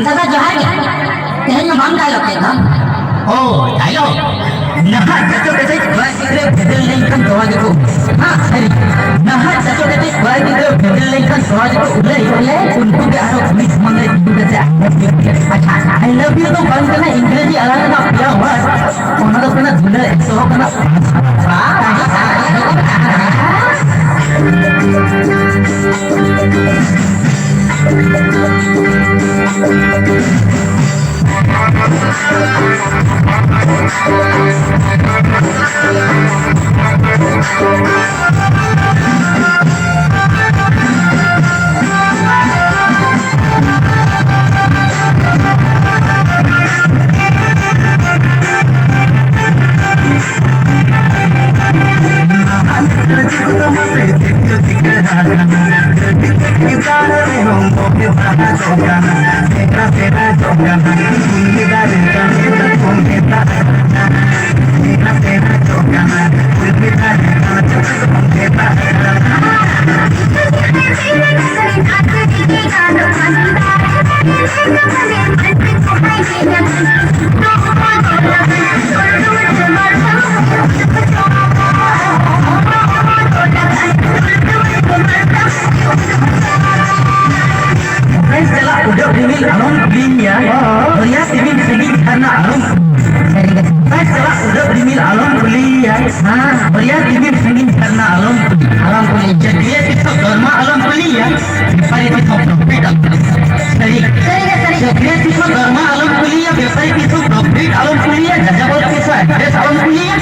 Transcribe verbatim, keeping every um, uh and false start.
ᱫᱟᱫᱟ ᱡᱚᱦᱟᱨ ᱜᱮ᱾ ᱛᱮᱦᱮᱧ ᱢᱟ ᱵᱟᱢ dialogue ᱠᱮᱫ ᱫᱚ᱾ ᱳ, dialogue᱾ ᱱᱟᱦᱟᱜ ᱡᱚᱛᱚ ᱠᱟᱹᱴᱤᱡ ᱠᱚᱲᱟ ᱜᱤᱫᱽᱨᱟᱹ ᱵᱷᱮᱫᱮᱞ ᱞᱮᱱᱠᱷᱟᱱ ᱛᱚᱣᱟ ᱜᱮᱠᱚ ᱩᱞᱟᱹᱭᱟ᱾ ᱦᱮᱸ, ᱥᱟᱹᱨᱤ᱾ ᱱᱟᱦᱟᱜ ᱡᱚᱛᱚ ᱠᱟᱹᱴᱤᱡ ᱠᱚᱲᱟ ᱜᱤᱫᱽᱨᱟᱹ ᱵᱷᱮᱫᱮᱞ ᱞᱮᱱᱠᱷᱟᱱ ᱛᱚᱣᱟ ᱜᱮᱠᱚ ᱩᱞᱟᱹᱭᱟ᱾ ᱩᱱᱠᱩ ᱜᱮ ᱟᱨᱦᱚᱸ ᱠᱩᱲᱤ ᱥᱟᱢᱟᱝ ᱨᱮ ᱛᱤᱸᱜᱩ ᱠᱟᱛᱮ "I love you" ᱠᱚ ᱩᱞᱟᱹᱭᱟ᱾ ᱟᱪᱪᱷᱟ, "I love you" ᱫᱚ ᱵᱟᱝ ᱠᱟᱱᱟ ᱤᱝᱨᱮᱡᱤ ᱟᱲᱟᱝ ᱨᱮᱱᱟᱜ ᱯᱮᱭᱟ word᱾ ᱚᱱᱟ ᱫᱚ ᱠᱟᱱᱟ ᱫᱩᱞᱟᱹᱲ, ᱮᱠᱥᱚ ᱦᱚᱸ ᱠᱟᱱᱟ᱾ ᱚᱠᱟᱧ ᱪᱟᱞᱟᱜ ᱩᱰᱟᱹᱜ ᱨᱤᱢᱤᱞ ᱟᱞᱚᱢ ᱠᱩᱞᱤᱧᱟ, ᱫᱚᱨᱭᱟ ᱛᱤᱢᱤᱱ ᱥᱟᱺᱜᱤᱧ ᱡᱷᱟᱨᱱᱟ ᱟᱞᱚᱢ ᱠᱩᱞᱤᱧᱟ᱾ ᱚᱠᱟᱧ ᱪᱟᱞᱟᱜ ᱩᱰᱟᱹᱜ ᱨᱤᱢᱤᱞ ᱟᱞᱚᱢ ᱠᱩᱞᱤᱧᱟ, ᱫᱚᱨᱭᱟ ᱛᱤᱢᱤᱱ ᱥᱟᱺᱜᱤᱧ ᱡᱷᱟᱨᱱᱟ ᱟᱞᱚᱢ ᱠᱩᱞᱤᱧᱟ᱾ ᱟᱞᱚᱢ ᱠᱩᱞᱤᱧᱟ᱾ ᱪᱟᱹᱠᱨᱤᱭᱟᱹ ᱛᱤᱥ ᱦᱚᱸ ᱫᱚᱨᱢᱟ ᱟᱞᱚᱢ ᱠᱩᱞᱤᱧᱟ, ᱵᱮᱯᱟᱨᱤ ᱛᱤᱥ ᱦᱚᱸ profit ᱟᱞᱚᱢ ᱠᱩᱞᱤᱧᱟ᱾ ᱥᱟᱹᱨᱤ᱾ ᱥᱟᱹᱨᱤ ᱜᱮ, ᱥᱟᱹᱨᱤ ᱜᱮ᱾ ᱪᱟᱹᱠᱨᱤᱭᱟᱹ ᱛᱤᱥ ᱦᱚᱸ ᱫᱚᱨᱢᱟ ᱟᱞᱚᱢ ᱠᱩᱞᱤᱧᱟ, ᱵᱮᱯᱟᱨᱤ ᱛᱤᱥ ᱦᱚᱸ profit ᱟᱞᱚᱢ ᱠᱩᱞᱤᱧᱟ, ᱡᱟᱡᱟᱵᱚᱨ ᱛᱤᱥ ᱦᱚᱸ address ᱟᱞᱚᱢ ᱠᱩᱞᱤᱧᱟ᱾